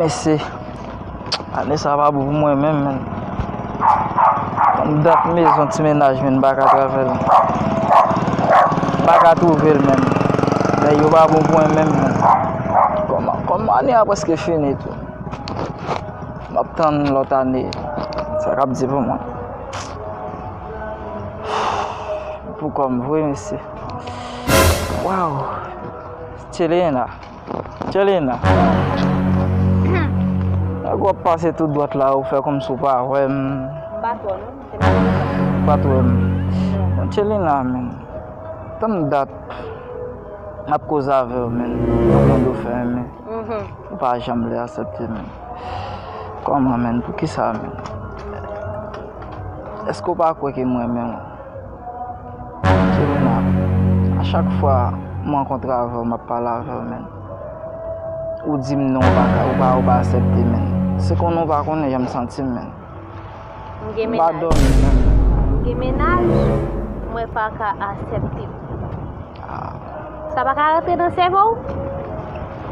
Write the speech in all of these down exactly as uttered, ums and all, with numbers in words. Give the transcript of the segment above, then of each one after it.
Mesye, ane sa pa bon pou mwen menm, menn. Tann dat mezon ti mennaj, menn, m pa ka travè l. M pa ka twouve l, menn. Nèg yo pa bon pou mwen menm, menn. Kòman, kòman ane a prèske fini tou. M ap tann lòt ane. Sa k ap di pou mwen. Pou kò m vre, mesye. Waw. Tchelena. Tchelena. Nèg w ap pase tou dwat la, ou fè kòmsi w pa wè m. M pa t wè w, non. Ou pa t wè m. Non. Tchelena, menn. Tann dat m ap koze avè w, menn. Yon moun ou fè renmen. Mhm. Ou pa janm vle aksepte, menn. Kòman, menn? Poukisa, menn? Èske w pa kwè ke m renmen w? Tchelena, a chak fwa m rankontre avè w, m ap pale avè w, menn, ou di m non, ou pa ka, ou pa, ou pa aksepte, menn. Se konnen w pa konnen jan m santi m, menn. M gen mennaj. M pa dòmi, menn. M gen mennaj, mwen pa ka aksepte. Ah. Sa pa ka rantre nan sèvo w?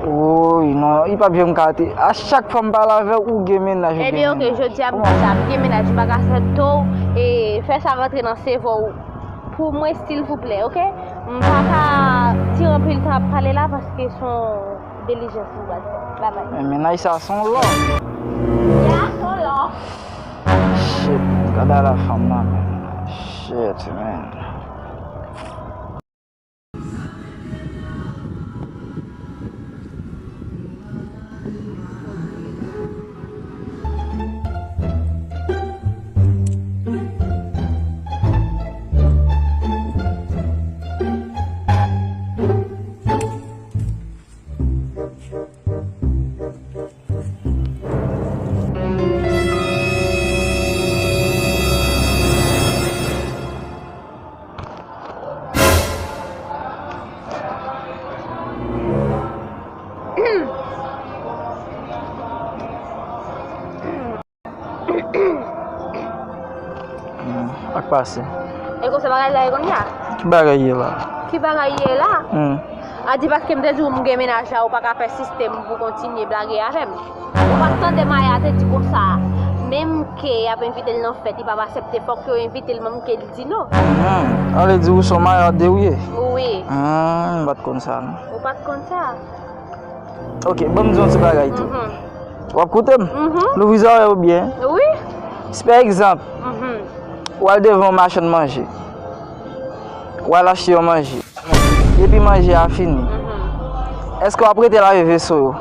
Woy, non, li p ap janm ka te. A chak fwa m pale avè w, ou gen mennaj, ou gen mennaj. Ebyen, oke, jodi a m di sa, m gen mennaj, m pa ka aksepte w, e fè sa rantre nan sèvo w pou mwen, silvouplè, oke? M pa ka tire anpil tan ap pale la, paske se yon dilijans m pral fè. Babay. Men mennaj sa se yon lò. Ya, se yon lò. Shit, gade a la fanm nan, man. Shit, man. Hmm, sa k pase? E konsa bagay la ye kounye a? Ki bagay ye la? Ki bagay ye la? Hmm. A di paske m te di w m gen mennaj la, ou pa ka pèsiste m pou kontinye blage avè m. Ou pa t tande Maya te di konsa, menm ke y ap envite l nan fèt, li p ap aksepte, fòk yo envite l, menm ke l di non. Hmm. Sa vle di ou se yon mayadè ou ye? Wi. Hmm, m pa t konn sa, non. Ou pa t konn sa? Ok, ban m di yon ti bagay tou. Mhm. W ap koute m? Mhm. Louvri zòrèy ou byen. Wi. Si pa egzanp, mhm, w al devan yon machann manje, w al achte yon manje, epi manje a fini, mhm, èske w ap rete lave veso yo?